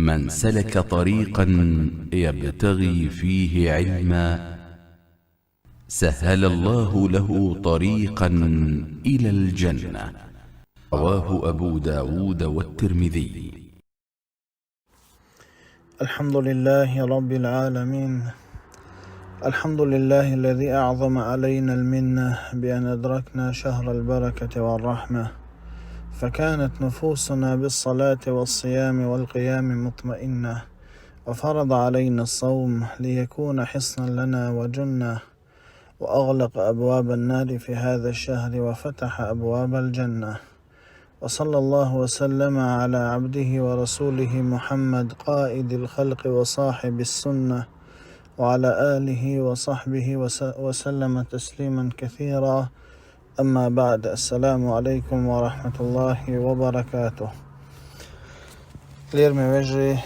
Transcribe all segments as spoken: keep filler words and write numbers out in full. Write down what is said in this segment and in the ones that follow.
من سلك طريقا يبتغي فيه علما سهل الله له طريقا إلى الجنة. رواه أبو داود والترمذي. الحمد لله رب العالمين. الحمد لله الذي أعظم علينا المنة بأن أدركنا شهر البركة والرحمة، فكانت نفوسنا بالصلاة والصيام والقيام مطمئنة، وفرض علينا الصوم ليكون حصنا لنا وجنة، وأغلق أبواب النار في هذا الشهر وفتح أبواب الجنة. وصلى الله وسلم على عبده ورسوله محمد قائد الخلق وصاحب السنة، وعلى آله وصحبه وس-، وسلم تسليما كثيرا. أما بعد، السلام عليكم ورحمة الله وبركاته. Лераме вежарий,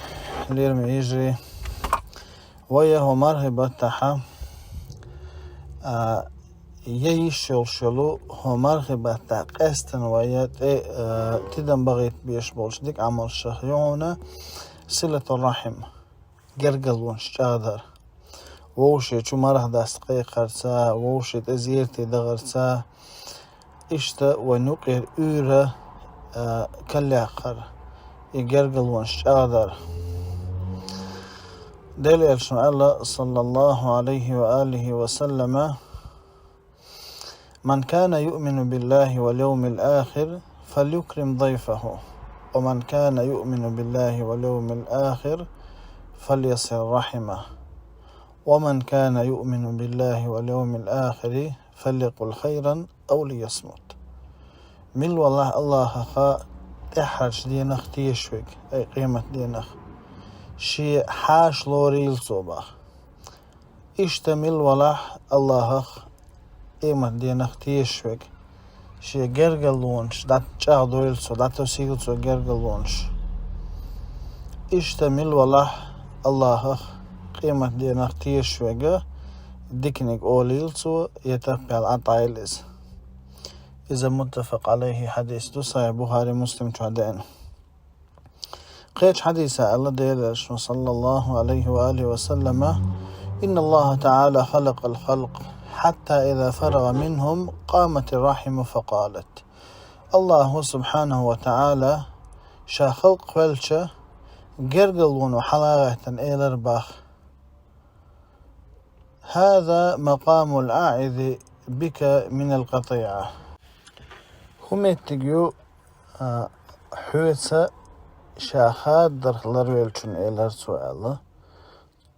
лераме йижарий, вай хӀара мархий баттахь, а, е йиш йолуш йолу хӀара мархий баттахь къаьсттина вай тӀе, а, тидам бахийта безаш болчу дика Ӏамалшах ю хьуна силатур-рахьим, гергарлонаш чӀагӀдар. Вовшийн чу марха даста кхайкхарца, вовшийн тӀе зерате дахарца, иштта вайн юкъера уьйр, а, кхайкхар, и гергарлонаш чӀагӀдар. Делан Элчано аьлла, саллаллаху Ӏалайхи ва алихи ва саллама: «من كان يؤمن بالله واليوم الآخر فليكرم ضيفه، ومن كان يؤمن بالله واليوم الآخر فليصل رحمه، ومن كان يؤمن بالله واليوم الآخر فليقل خيرا أو ليصمت». Мила валахь Аллахьах тӀаьххьарчу денах тешаш верг, ай, къематденах, шен хьаша лорийла цо боху. Иштта мила валахь Аллахьах къематденах тешаш верг, шен гергарлонаш дӀа-, чӀагӀдойла цо, дӀатосийла цо гергарлонаш. Иштта мила валахь Аллахьах къематденах тешаш верг, диканиг олийла цо, я таппел Ӏа тӀайла иза. Иза муттафакъ Ӏалайхи хьадис ду, Сахьихь Бухари, Муслим чохь деана. Кхечу хьадиса аьлла Делан Элчано, саллаллаху Ӏалайхи ва алихи ва саллама: «إن الله تعالى خلق الخلق حتى إذا فرغ منهم قامت الرحم فقالت». Аллахьо, субхьанаху ва таӀала, ша халкъ кхоьллича, гергарлоно хьала а гӀаьттина, элира боху: «هذا مقام العائذ بك من القطيعة». ХӀун меттиг ю, а, хьоьца ша хадарх ларвеллачунна, элира цо аьлла.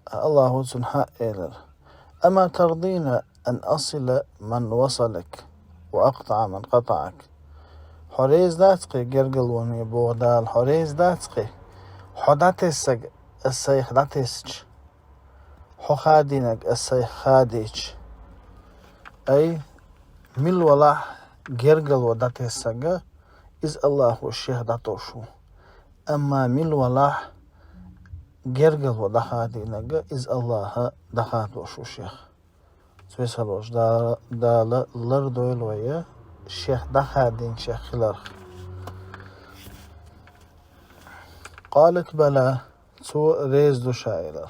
Аллахьо цунна хьаъ элира: «أما ترضين أن أصل من وصلك وأقطع من قطعك». Хьо реза дац кхин гергарлоне, боху Дала, хьо реза дац кхин, хьо дӀатессарг ас сайх дӀатессича, хьо хадийнарг ас сайх хадийча? Ай, мила валахь гергарло дӀатессарг, иза Аллахьо шех дӀатосуш ву. Амма мила валахь гергарло дӀахадийнарг, иза Аллахьа дӀахадош ву шех. Веза волчу Дала, Дала лардойла вай шех дӀахадийначех хиларх. قالت: بلى. Цо реза ду ша, элира.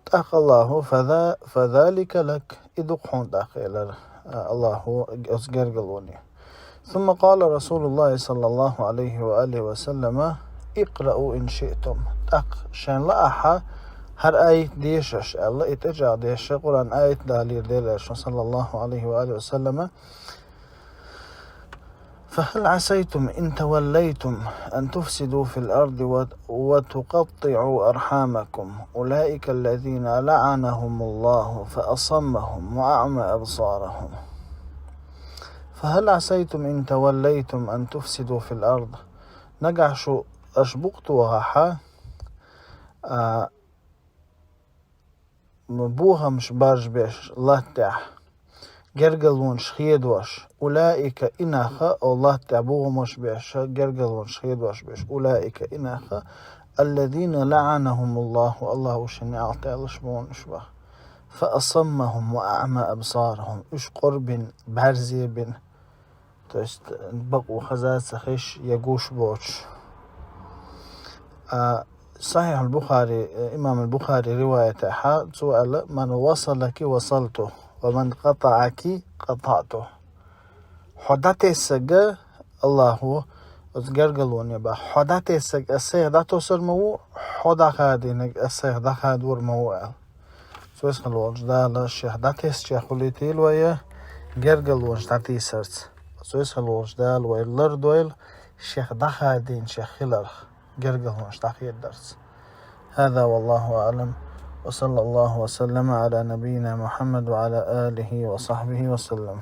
ТӀаккха Аллахьо: «فذا-، فذلك لك». И ду-кх хьуна тӀаккха, элира, а, Аллахьо оцу гергарлоне. ثم قال رسول الله صلى الله عليه وآله وسلم: «اقرؤوا إن شئتم». ТӀаккха шайн лаахь хӀара аят деша аша аьлла, и тӀечӀагӀдеш Къуръан аят далийра Делан Элчано, саллаллаху Ӏалайхи ва алихи ва саллама: «فهل عسيتم إن توليتم أن تفسدوا في الأرض وت-، وتقطعوا أرحامكم، أولئك الذين لعنهم الله فأصمهم وأعمى أبصارهم. فهل عسيتم إن توليتم أن تفسدوا في الأرض». Нагахь шу аша букъ тохахь, а, бохамаш баржабеш латтехь, гергарлонаш хедош, улаика, и нах, о латтехь бохамаш беш, гергарлонаш хедош беш, улаика, и нах, аллазина лаъанахумуллаху, Аллахьо шен неӀалт аьллаш бу уьш боху. Фа асаммахум ва аъма абсарахум, уьш къорбина, бӀаьрзе бина, то есть бакъо хаза а ца хезаш, я гуш боцуш. А, Сахьихь аль-Бухари, э, имам аль-Бухари риваятехь цо аьлла: «Ман васалаки васалту, ва ман къатаъаки къатаъту». Хьо дӀатессарг, Аллахо, оцу гергарлонехь боху, хьо дӀатессарг ас сайх дӀатоссар ма ву, хьо дӀахадийнарг ас сайх дӀахадор ма ву аьлла. Веза хила волчу Дала шех дӀатесначех хуьлийтийла вай гергарлонаш дӀатийсарца. Веза хила волчу Дала вай лардойла шех дӀахадийначех хиларх, гергарлонаш дӀахедарца. هذا والله أعلم، وصلى الله وسلم على نبينا محمد وعلى آله وصحبه وسلم.